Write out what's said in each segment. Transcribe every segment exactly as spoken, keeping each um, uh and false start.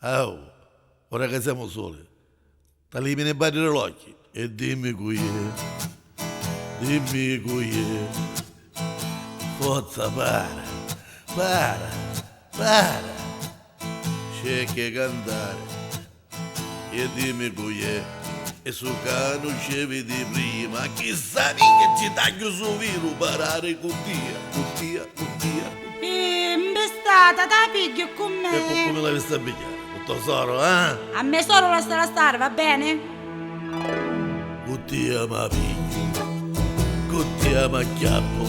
Au, ora ca semu suli, talìmini a bàddiri l'occhi e dimmi cu è. Dimmi cu è. Forza, para, para, para. C'è che cantare. E dimmi cu è. E su canuscevi di prima, chissà chi ci tagghiu su viru, parari cu tia, cu tia, cu tia. E mbistata, ta pigghiu cu me. E cu cu mi l'avessi a pigghiari? Cu to soru, eh? A me soru lassala stari, va bene? Cu tia ma pigghiu, cu tia ma chiappu.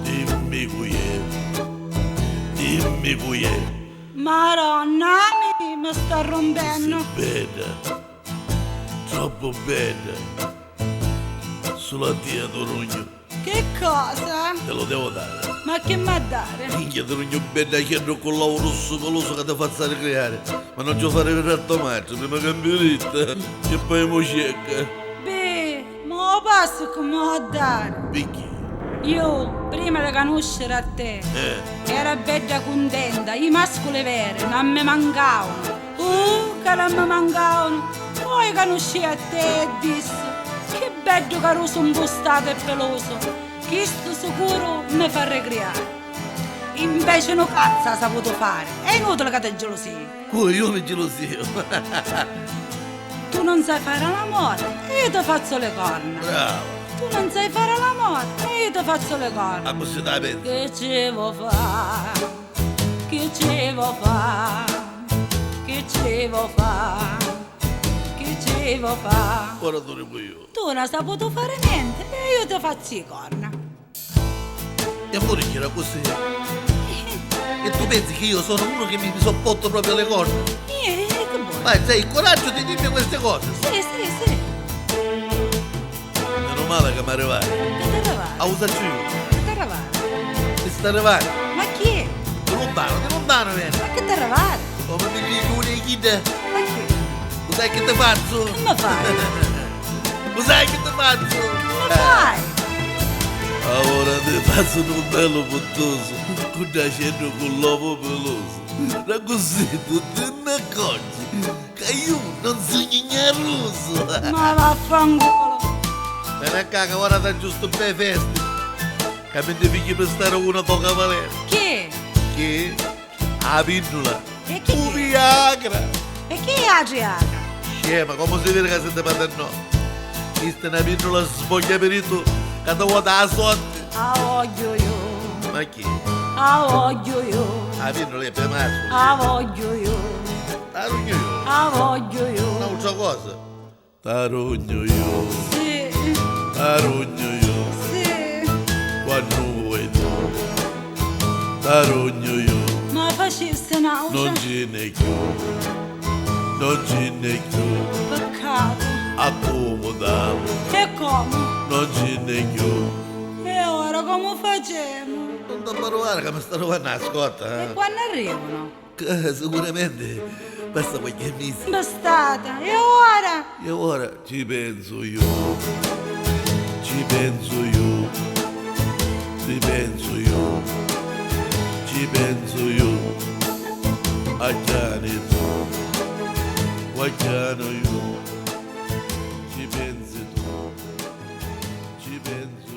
Dimmi cu è, dimmi cu è. Maronna, mi, mi sta rumpennu. Si bedda, troppu bedda. Sulu a tia tu rugnu. Che cosa? Te lo devo dare. Ma chi m'ha dari? Minchia, ti rugnu bedda, chiddu cu l'ovu russu pelusu ca ti fazzu arricriari. Ma non ci fari vedari a to matri, prima ca mi ritta, che poi mo cecca. Beh, ma u passu cu m'ha dari? Picchì? Iu, prima di canusciri a te, eh, era bedda cuntenta, i masculi veri non mi mancavanu. Uh, ca non mi mancavanu! Poi canuscii a te e dissi: "Chi beddu carusu mpustatu e pelusu! Chistu sicuru mi fa ricriari!" Inveci nu cazzu ha saputu fari! È inutili ca ti gilusii! Cu, iu mi gilusìu? Tu non sai fare l'amore e io ti fazzo le corna! Brava! Tu non sai fare l'amore e io ti fazzo le corna! Accussì ti la pensi? Chi ci vo fa? Chi ci vo fa? Chi ci vo fa? Chi ci vo fa? Ora tu ripu iu. Tu non hai saputo fare niente e io ti faccio i corna. E mo diciri accussì? E tu pensi che io sono uno che mi, mi sopporto proprio le corna? Eh, eh, che vuoi? Vai, hai il coraggio di dirmi queste cose? Sì, sì, sì. Meno male che mi arrivai. Che ti arrivai? A usacciu io. Che ti arrivai? Mi sta arrivai. Ma chi è? Di lontano, di lontano vieni. Ma che ti arrivai? Come mi dici una chidda? Ma chi? Lo sai che ti fazzu? Che mi fai? Lo sai che ti fazzu? Che mi fai? Ora ti fazzu un bello puttusu, cu d'aceddu cu l'ovu pelusu. Da così tu ti ne accorgi. Ca iu non sugnu gnarusu! Ma vaffanculo! Veni a cca ca ora t'aggiustu un pè festi, ca mi nni figghiu pistari una to cavalera. Chi? Chi? A pinnula! E chi? U Viagra! E chi è a Viagra? Scema, comu si viri ca senti paternò? Chista è na pinnula sbogghiapiritu ca ti vota a sorti! A vogghiu iu! Ma chi? A vogghiu iu! A pinnula è pè masculi! A vogghiu iu! T'arugnu iu. A vogghiu iu. N'autra cosa. T'arugnu iu. Sì. T'arugnu iu. Sì. Quannu vuoi tu. T'arugnu iu. Ma facissi n'autra. Non ci n'è chiù. Non ci n'è chiù. Peccatu. Accumudamo. E comu? Non ci n'è chiù. E ora comu facemu? Non t'ammaruvari ca mi sta ruvannu a scotta, eh? E quannu arrivanu? Ca sicuramenti passa qualchi misi. Bastata, e ora? E ora ci pensu iu, ci pensu iu, ci pensu iu, ci pensu iu, acchiani tu, acchianu iu, ci pensi tu, ci pensu.